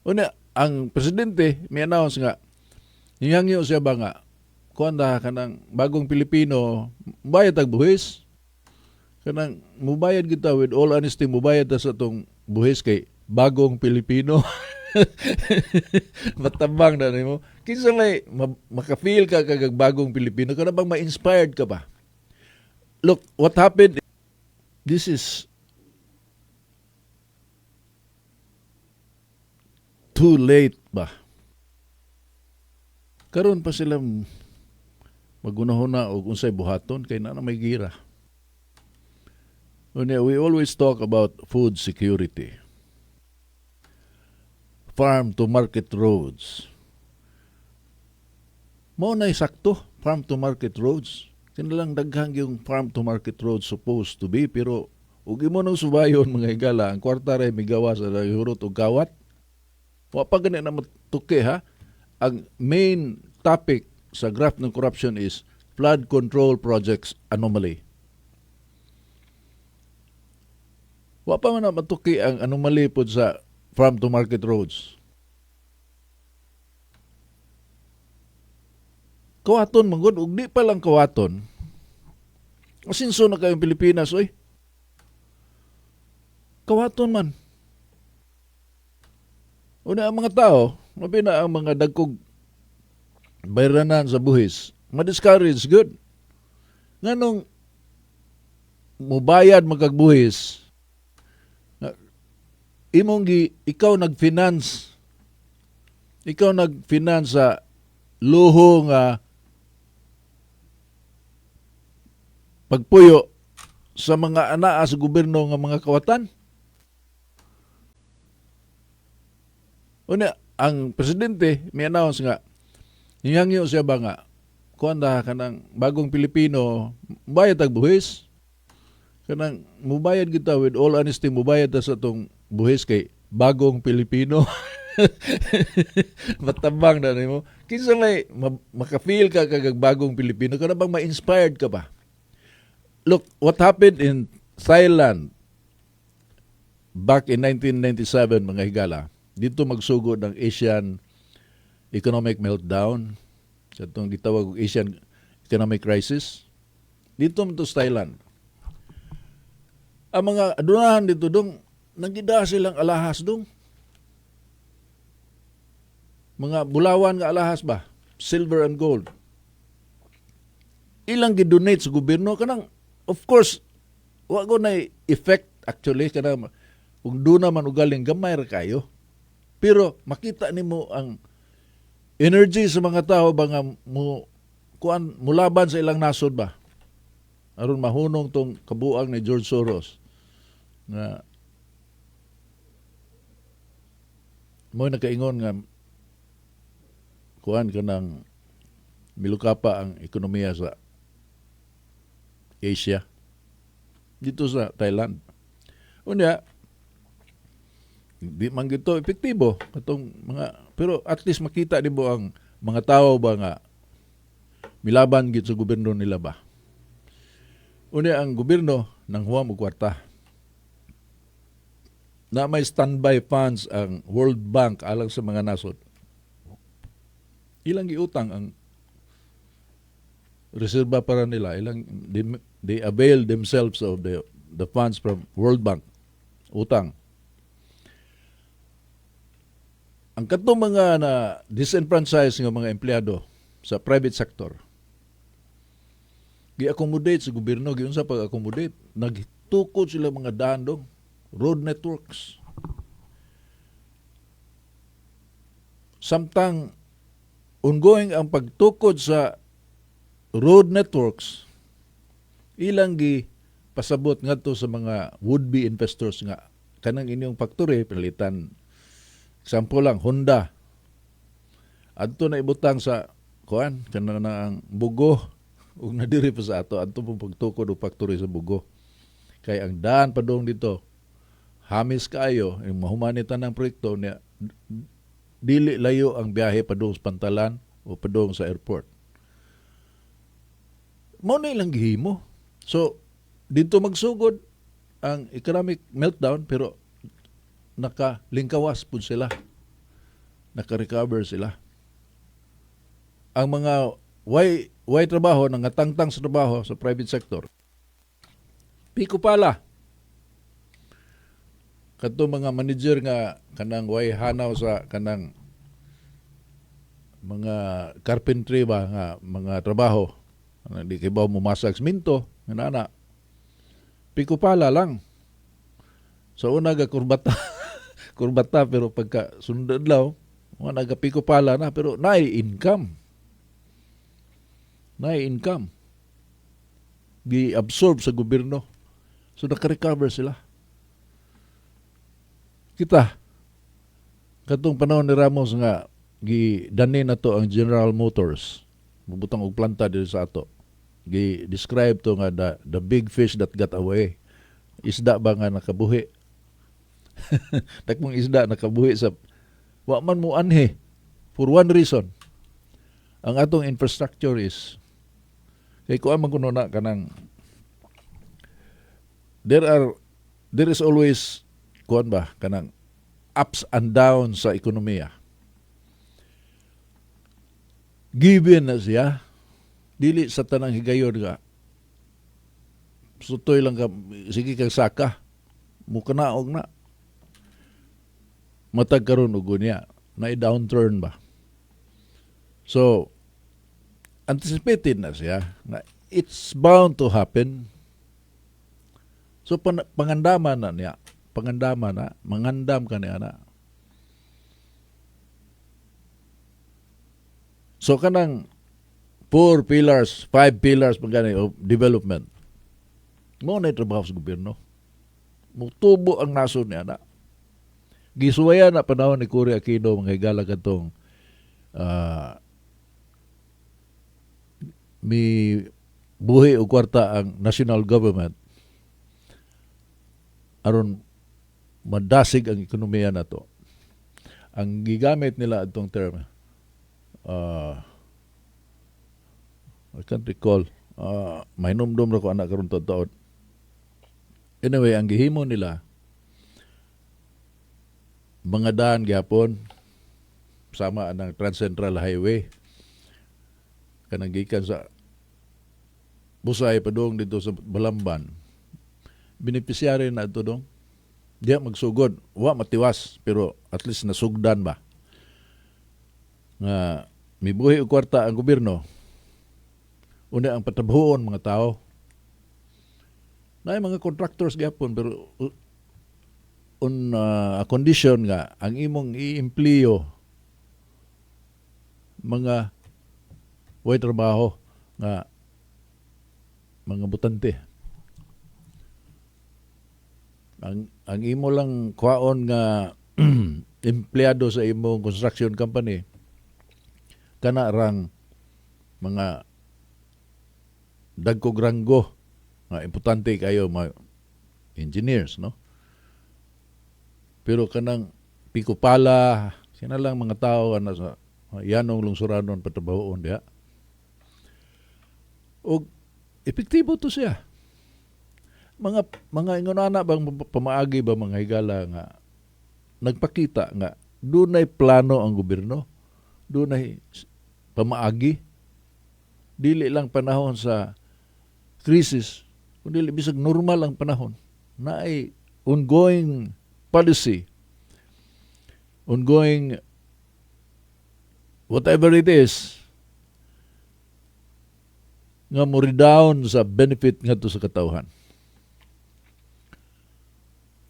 Una, ang presidente may announce nga nihangyo siya ba nga kuan da kanang bagong Pilipino, bayad tag buhis, kanang mubayad kita with all honesty, mubayad ta sa atong buhis kay bagong Pilipino. Matabang na nimo. Kinsa may maka-feel ka kag bagong Pilipino, kana bang ma-inspired ka ba? Look what happened. This is too late ba? Karon pa sila magunahuna og unsay buhaton kay naa na may gira. Unya, we always talk about food security. Farm to market roads. Mao na sakto, farm to market roads. Kinalang daghang yung farm to market roads supposed to be, pero ug imo nang subayon, mga higala, ang kwarta ray migawas sa hurot og kawat. Wa pa gani na matuki ha. Ang main topic sa graph ng corruption is flood control projects anomaly. Wa pa man na matuki ang anomaly pod sa farm to market roads. Kawaton man gud, ug di pa lang kawaton. Asinso na kayong Pilipinas oy. Kawaton man. Una ang mga tao, mabi na ang mga dagkog bayranan sa buhis, ma-discourage good. Nganong mubayad magkagbuhis, imong gi ikaw nag-finance sa luho nga pagpuyo sa mga anaa sa gobyerno nga mga kawatan. Una, ang presidente may announce nga nihangyo siya ba nga kuan da kanang bagong Pilipino, bayad tag buhis, kanang mubayad kita with all honesty, mubayad ta sa atong buhis kay bagong Pilipino. Matabang na nimo. Kinsa may maka-feel ka kag bagong Pilipino, kana bang ma-inspired ka ba? Look what happened in Thailand back in 1997, mga higala. Dito magsugod ang Asian economic meltdown, sa itong gitawag og Asian economic crisis. Dito man to sa Thailand. Ang mga adunahan dito dong, nangida silang alahas dong. Mga bulawan nga alahas ba? Silver and gold. Ilang gidonate sa gobyerno kanang, of course, wa ko na effect actually, kanang kung doon naman ugaling gamay ra kayo. Pero makita nimo ang energy sa mga tao ba nga mo kuan mulaban sa ilang nasod ba, aron mahunong tong kabuang ni George Soros nga mo nakaingon nga kuan kanang milukapa ang ekonomiya sa Asia dito sa Thailand. Unya, di man gito epektibo katong mga, pero at least makita nimo ang mga tao ba nga milaban gid sa gobyerno nila ba. Unya ang gobyerno nang huwam og kwarta. Na may standby funds ang World Bank alang sa mga nasod. Ilang giutang ang reserba para nila, ilang they avail themselves of the funds from World Bank utang. Ang katong mga na disenfranchise nga mga empleyado sa private sector, gi-accommodate sa gobyerno. Giunsa pag-accommodate? Nagtukod sila mga daan dong, road networks. Samtang ongoing ang pagtukod sa road networks, ilang gi pasabot ngadto sa mga would-be investors nga kanang inyong factory palitan. Example lang, Honda. Adto na ibutang sa kuan kanang na ang Bugo ug nadiri pa sa ato adto po pagtukod og factory sa Bugo. Kay ang daan padung dito hamis kaayo, yung mahuman tanang proyekto niya, dili layo ang biyahe padung sa Pantalan o padung sa airport. Mao na ilang gihimo. So dito magsugod ang economic meltdown, pero nakalingkawas pud sila. Naka-recover sila. Ang mga way trabaho, nangatangtang sa trabaho sa private sector. Piko pala. Kadto mga manager nga kanang way hanaw sa kanang mga carpentry ba nga mga trabaho, kanang di kibaw mo masag minto nga na piko pala lang. Sa una ga kurbata kurbata, pero pagka sunod adlaw mga nagapiko pala na, pero naay income, naay income, gi-absorb sa gobyerno, so naka-recover sila. Kita katong panahon ni Ramos nga gidani na to ang General Motors, mubutang og planta diri sa ato, gi describe to nga the big fish that got away, isda ba nga nakabuhi, dakmong isda nakabuhi sa wa man mo anhi for one reason: ang atong infrastructure is kay kuan man kuno na kanang there is always kuan ba kanang ups and downs sa ekonomiya. Given na siya, dili sa tanang higayon nga sutoy lang ka, sige kang saka mukanaog na matag karon og unya na downturn ba. So anticipated na siya na it's bound to happen. So pangandaman na niya, pangandaman na, mangandam ka niya na. So kanang four pillars, five pillars pa gani of development. Mao na trabaho sa gobyerno. Mutubo ang nasod niya na. Gisuwayan na panahon ni Cory Aquino, mga higala, katong mi buhi og kwarta ang national government aron madasig ang ekonomiya nato. Ang gigamit nila atong term, I can't recall. Mahinumdum ra ko ana karon taon. Anyway, ang gihimo nila mga daan gyapon sama ang Transcentral Highway kanang gikan sa Busay padung dito sa Balamban. Beneficiary na ito dong. Diya magsugod, wa matiwas, pero at least nasugdan ba nga mibuhi og kwarta ang gobyerno. Una ang patrabahoon mga tao na mga contractors gyapon, pero on a condition nga ang imong iempleo mga way trabaho nga mga butante. Ang imo lang kuhaon nga empleyado sa imong construction company kana rang mga dagkog ranggo nga importante kayo, mga engineers, no? Pero kanang pikupala sina lang mga tao ana sa yanong lungsuranon, patrabahoon diha og epektibo to siya. Mga ingon ana bang pamaagi ba, mga higala, nga nagpakita nga dunay plano ang gobyerno, dunay pamaagi, dili lang panahon sa crisis kundi bisag normal ang panahon, naay ongoing policy, ongoing whatever it is nga mo redound sa benefit ngadto sa katawhan.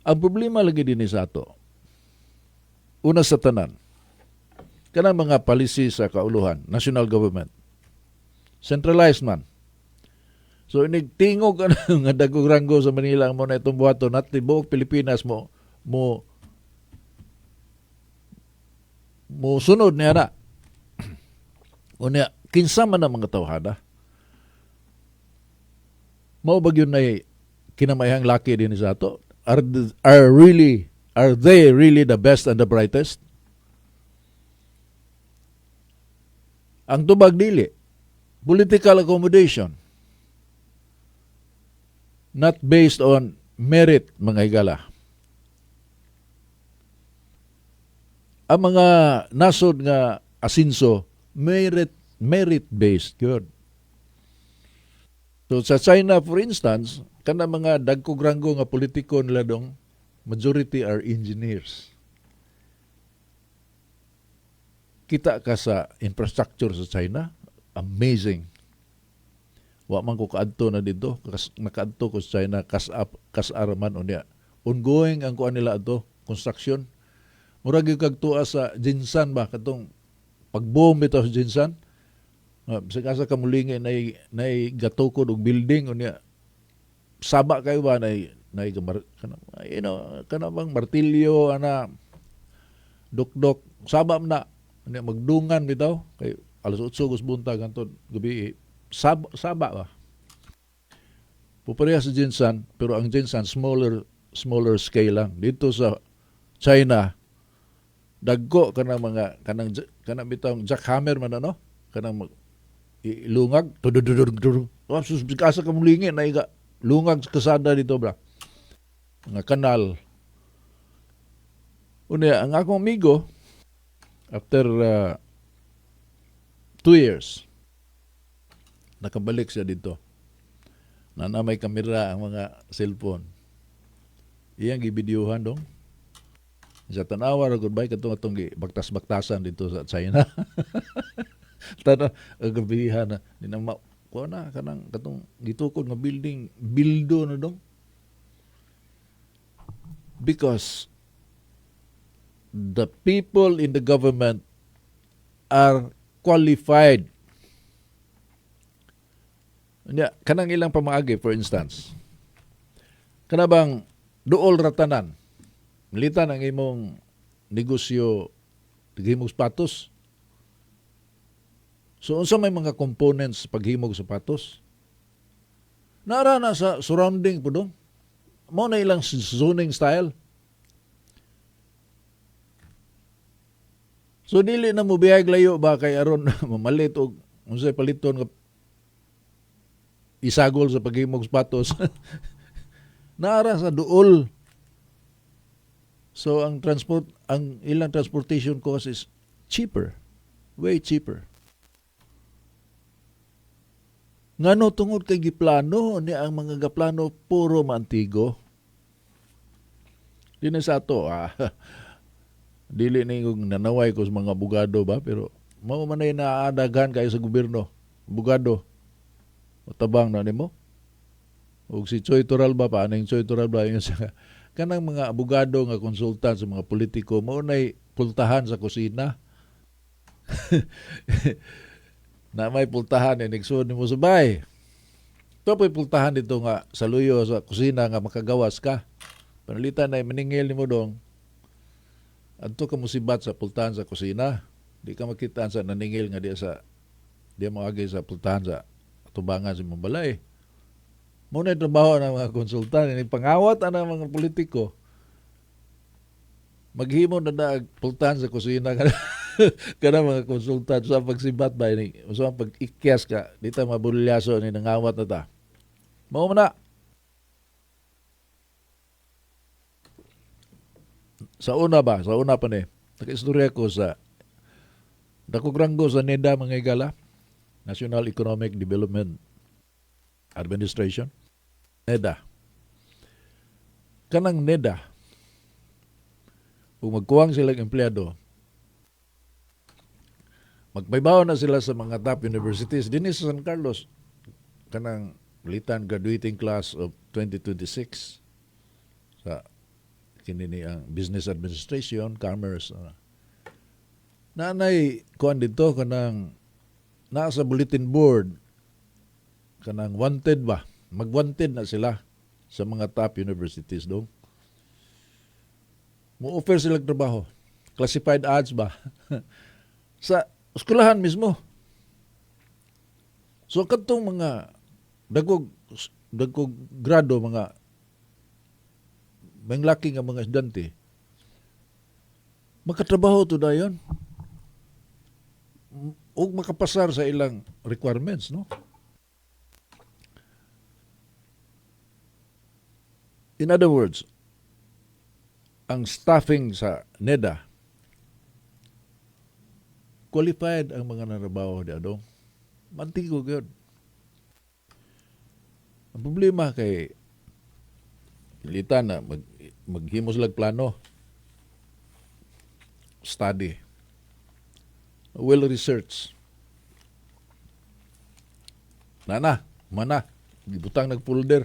Ang problema lagi din sa ato, una sa tanan, kanang mga policy sa kauluhan, national government, centralized man. So inig tingog ano, nga dagkong ranggo sa Manila ang mo na itong buhaton, at tibuok Pilipinas mo sunod niya na. Unya, kinsa man ang mga tawhana? Mao ba gyud nay kinamayhang laki din sa ato? Are they really the best and the brightest? Ang tubag, dili. Political accommodation. Not based on merit, mga higala. Ang mga nasod nga asinso, merit based gyud. So sa China, for instance, kana mga dagkog ranggo nga politiko nila dong, majority are engineers. Kita ka sa infrastructure sa China, amazing. Wa man ko kaadto na dito, nakaadto ko sa China kas up kas man unya. Ongoing ang kuan nila ato, construction. Murag gyud kag tuwa sa GenSan ba, katong pag-boom bitaw sa GenSan. Bisag asa ka mulingi, nay gatukod og building unya saba kayo ba, nay kana kana bang martilyo ana, dukdok, saba man na unya, magdungan bitaw kay alas 8 gus buntag hangtod gabi, saba ba. Pupareha sa GenSan, pero ang GenSan smaller smaller scale lang. Dito sa China, dagko kanang mga kanang bitawng jackhammer man, ano, kanang ilungag tudududud. Oh, sus, asa ka mulingi na iga lungag sa kasada dito bra, mga kanal. Unya ang akong amigo, after 2 years, nakabalik siya dito na na may kamera ang mga cellphone, iyang gibidyuhan dong sa tanawa ra gud bay katong atong baktas-baktasan dito sa China. Tana gabihan na di na ma kuha na kanang katong gitukod nga building, bildo na dong, because the people in the government are qualified. Nya, kanang ilang pamaagi, for instance, kana bang duol ratanan, militan ang imong negosyo, paghimog sapatos. So unsa may mga components paghimog sapatos? Nara na sa surrounding po dong. Mao na ilang zoning style. So dili na mo biyag layo ba kay aron mamalit og unsay paliton nga isagol sa paghimog sapatos. Naara sa duol. So ang ilang transportation cost is cheaper, way cheaper. Ngano? Tungod kay giplano ni ang mga gaplano puro maantigo. Di na sa ato ah. Dili ni kung nanaway ko sa mga abogado ba, pero mao man ay naadaghan kayo sa gobyerno. Abogado. Tabang na nimo. Ug si Choy Toralba pa, aning Choy Toralba yung sa kanang mga abogado nga konsultant sa mga politiko, mao nay pultahan sa kusina. Na may pultahan eh, nagsuod nimo sa bay. Ito po'y pultahan dito nga sa luyo sa kusina nga makagawas ka. Panalitan na maningil nimo dong. Adto ka musibat sa pultahan sa kusina. Di ka makita sa naningil nga di mo agi sa pultahan sa atubangan sa imong balay. Mao na trabaho ng mga konsultan, ini pangawat ang mga politiko. Maghimo na na pultahan sa kusina kana kana mga konsultant sa pagsibat ba ini sa pag-ikyas ka di ta mabulyaso ni nangawat na ta. Mao man na. Sa una ba, sa una pa ni, nakaistorya ko sa dakog ranggo sa NEDA, mga higala, National Economic Development Administration, NEDA. Kanang NEDA, kung magkuwang silang empleyado, magbaybaw na sila sa mga top universities. Dinhi sa San Carlos, kanang litan graduating class of 2026 sa kini ni ang business administration, commerce. Naanay kuan dito, kanang naa sa bulletin board, kanang wanted ba? Magwanted na sila sa mga top universities dong. Mo-offer sila trabaho. Classified ads ba? Sa eskwelahan mismo. So kadtong mga dagog dagog grado, mga manglaki nga mga estudyante, makatrabaho to dayon ug makapasar sa ilang requirements, no? In other words, ang staffing sa NEDA Qualified ang mga nanrabaho di adong. Mantigo gyud. Ang problema kay pilitan na maghimo sila plano, study, well research na na mana gibutang nag folder,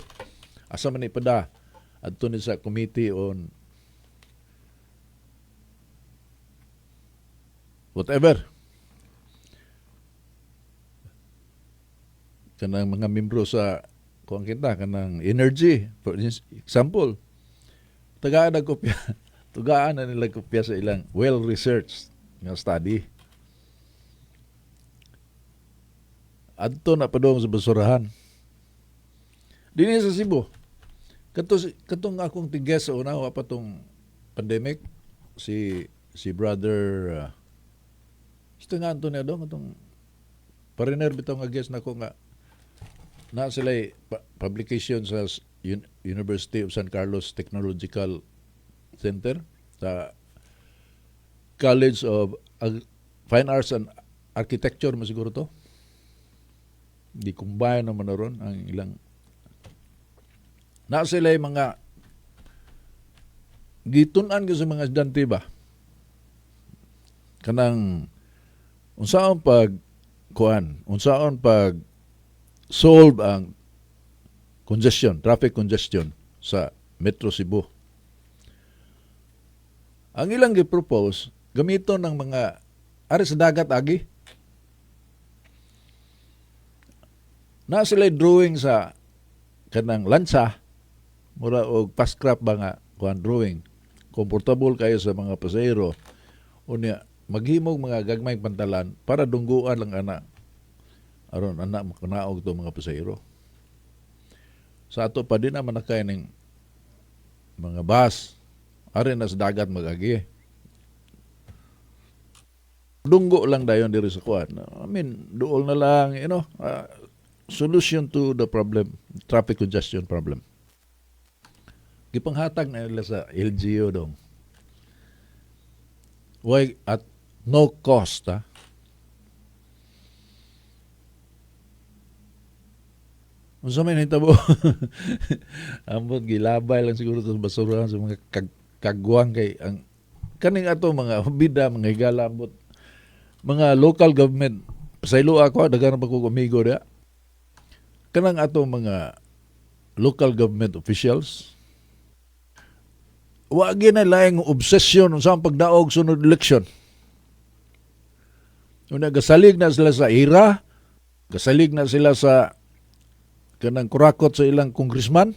asa man ipada adto ni sa committee on whatever, kanang mga membro sa kuan kita, kanang energy, for example, tagaan na kopya, tugaan na nila kopya sa ilang well researched nga study, adto na padong sa basurahan. Dinhi sa Cebu, katong akong tigges sa una, wa pa tong pandemic, si brother nga Antonio dong, atong pariner bitaw nga guest nako nga na sila publication sa University of San Carlos Technological Center sa College of Fine Arts and Architecture man siguro to. Di combine naman na ron ang ilang na sila mga gitun-an ko sa mga estudyante ba, kanang unsaon pag kuan, unsaon pag solve ang congestion, traffic congestion sa Metro Cebu. Ang ilang gi-propose, gamiton ng mga ari sa dagat agi. Na sila drawing sa kanang lansa, mura og fast craft ba nga kuan drawing. Komportable kayo sa mga pasahero. Unya maghimog mga gagmayng pantalan para dungguan lang ana aron ana makanaog to mga pasahero. Sa ato pa din naman nakay ning mga bus ari na sa dagat magagi. Dunggo lang dayon diri sa kuan. I mean, duol na lang, solution to the problem, traffic congestion problem. Gipanghatag na nila sa LGU dong. Why at no cost, ha? Unsa may nahitabo? Ambot gilabay lang siguro sa basurahan sa mga kagwang kay ang kaning ato mga bida, mga higala, ambot mga local government. Pasaylo ako, daghan pa ko amigo diha. Kanang ato mga local government officials, wa gyud na laing obsession unsa ang pagdaog sunod election. Una, gasalig na sila sa ira, gasalig na sila sa kanang kurakot sa ilang congressman.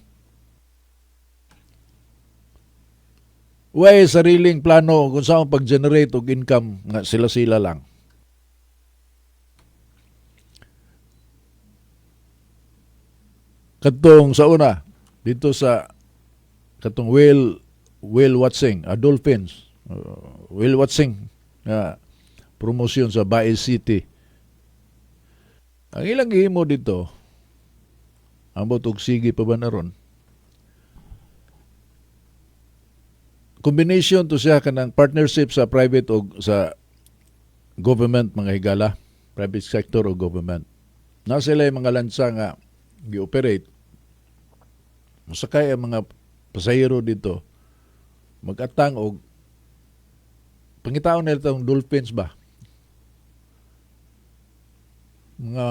Way sariling plano kung saan pag-generate og income nga sila-sila lang. Katong sa una, dito sa katong whale watching, dolphins, whale watching nga promosyon sa Bae City. Ang ilang gihimo dito, ambot og sige pa ba na ron? Combination to siya kanang partnership sa private o sa government, mga higala, private sector o government. Na sila yung mga lansa nga gi-operate. Mosakay ang mga pasahero dito, magatang og pangitaon nila itong dolphins ba? Mga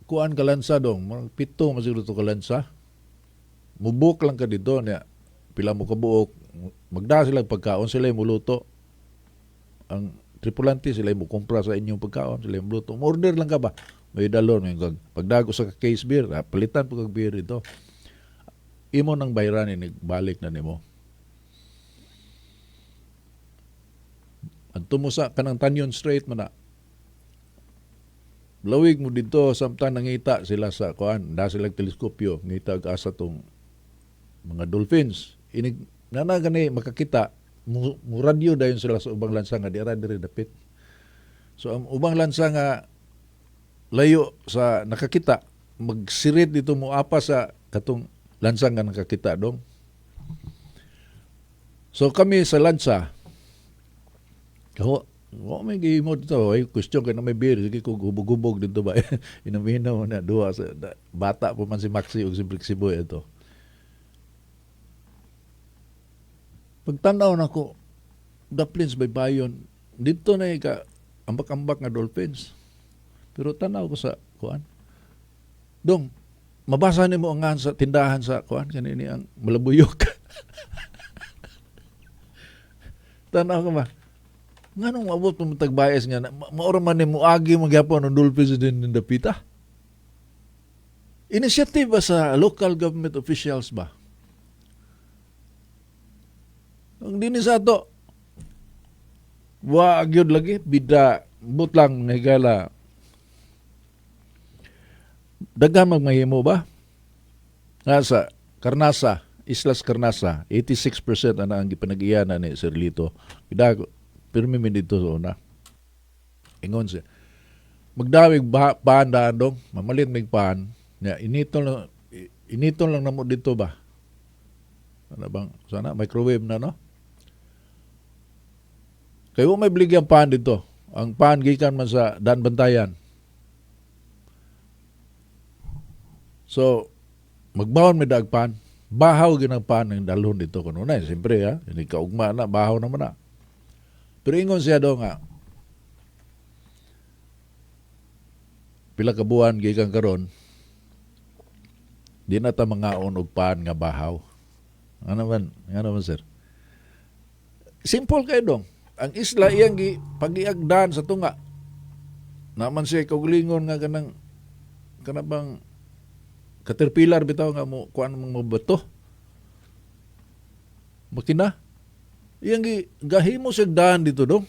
kuan ka lansa dong, mga 7 masiguro to ka lansa. Mubuk lang ka dito niya, pila mo kabuok, magda sila pagkaon, sila muluto. Ang tripulante sila mo kumpra sa inyong pagkaon, sila muluto. Order lang ka ba? May dalon, may pagdago sa case beer, palitan po kag beer ito. Imo nang bayran, balik na nimo. Adto mo sa kanang Tanyon Strait man na. Lawig mo dito samtang nangita sila sa kuan, da sila teleskopyo, ngita og asa tong mga dolphins. Inig nana gani makakita, mu radyo dayon sila sa ubang lansa nga di ra diri dapit. So ang ubang lansa nga layo sa nakakita, magsirit dito mo apa sa katong lansa nga nakakita dong. So kami sa lansa, kaho, Wa may gihimo dito. Ay, question kay na may beer. Sige ko hubog-hubog dito ba. Inom-inom na duha sa bata pa man si Maxi ug si Brixie Boy ito. Pagtanaw nako, Daplins baybayon, dito na ka ambak-ambak nga dolphins. Pero tanaw ko sa kuan. Dong, mabasa nimo ang ngan sa tindahan sa kuan kanini ang malabuyok. Tanaw ka ba? Nganong maabot pa tagbayas nga na, maura man ni muagi magyapon ang dolphins din ng dapita. Initiative ba sa local government officials ba? Ang dinhi sa ato, wa gyud lagi bida but lang nga. Daghan magmahimo ba? Nga sa Carnasa, Islas Carnasa, 86% ana ang gipanag-iya na ni Sir Lito. Bida pirmi mi dito sa una. Ingon siya. Magdawig ba paan daan dong, mamalit mig paan. Nya initon lang namo dito ba? Ano bang sana microwave na, no? Kay wa may bligyan paan dito. Ang paan gikan man sa Dan Bantayan. So magbaon may daag paan. Bahaw ginang paan ng dalhon dito kuno na. Siyempre ha, hindi kaugma na, bahaw naman na. Pero ingon siya do nga, pila ka buwan gikan karon, di na ta mangaon og paan nga bahaw. Ano man, ano man, sir? Simple kay dong. Ang isla iyang gi pagiagdan sa tunga. Naman siya kaugalingon nga kanang kanabang caterpillar bitaw nga mo kuan mong mabato. Makina. Iyang gi gahimo siya daan dito dong.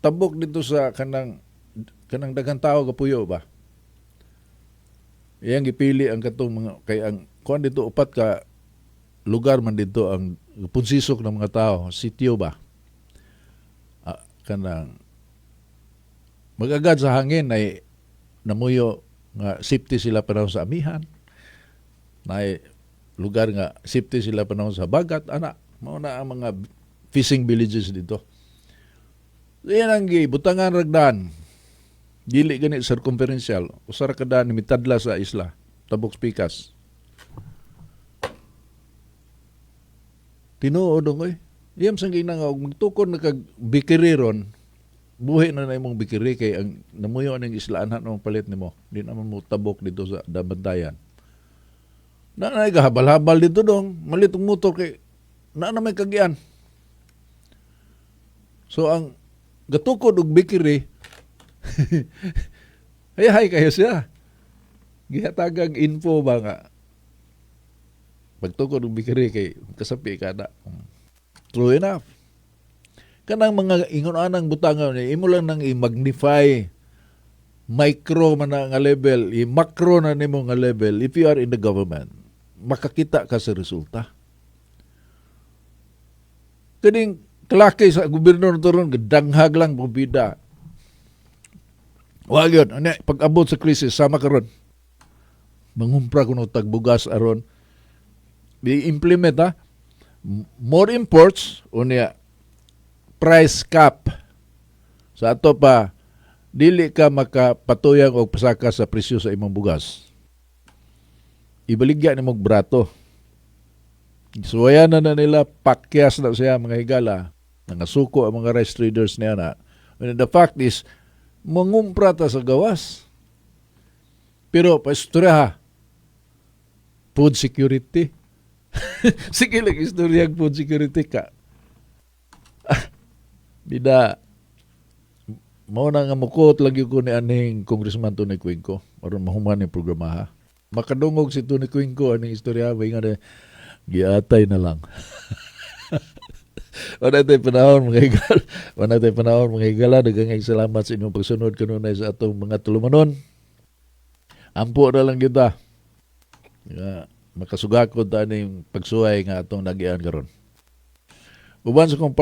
Tabok dito sa kanang kanang daghang tao kapuyo ba. Iyang gipili ang katong mga kay ang kuan dito, upat ka lugar man dito ang punsisok ng mga tao, sitio ba. Ah, kanang magagad sa hangin ay namuyo nga safety sila panahon sa amihan. Na lugar nga safety sila panahon sa bagat ana, mao na ang mga fishing villages dito. Iyan ang gibutangan ragdan. Dili gani circumferential, usa ra ka daan mitadla sa isla, tabok pikas. Tinuod dong oy. Iyam sang ginang og magtukod na kag bikiri ron, buhi na na imong bikiri kay ang namuyo ning islaan ang palit nimo. Di naman mo tabok dito sa dabantayan. Na na gahabal-habal dito dong, malit og motor kay na na may kagian. So ang gatukod og bikiri, ay hay kayo siya. Gihatagag info ba nga pagtukod og bikiri kay kasapi ka na. True enough. Kanang mga ingon anang butanga ni imo lang nang i-magnify micro man na nga level, i-macro na nimo nga level if you are in the government. Makakita ka sa resulta. Kaning klake sa gobyerno na ron, gadanghag lang bubida. Wa yun, ano, pag-abot sa krisis, sama karon. Mangumpra kuno tagbugas aron. I-implement ha. More imports, unya price cap. Sa ato pa, dili ka makapatuyang og pasaka sa presyo sa imong bugas. Ibaligya nimo og brato. Suwayan na na nila, pakyas na siya mga higala. Nangasuko ang mga rice traders niya na. When the fact is, mangumpra ta sa gawas. Pero, paistorya ha, food security. Sige lang, istorya ang food security ka. Bida, mao na nga mukot lagi ko ni aning Congressman Tony Cuenco aron mahuman ni programa ha. Makadungog si Tony Cuenco aning istorya ba nga giatay na lang. Wala tayo panahon mga higala. Wala tayo panahon mga higala. Daghang salamat sa inyong pagsunod kanunay sa atong mga tulumanon. Ampo na lang kita. Nga makasugakod ta ning pagsuway nga atong nagian karon. Uban sa kong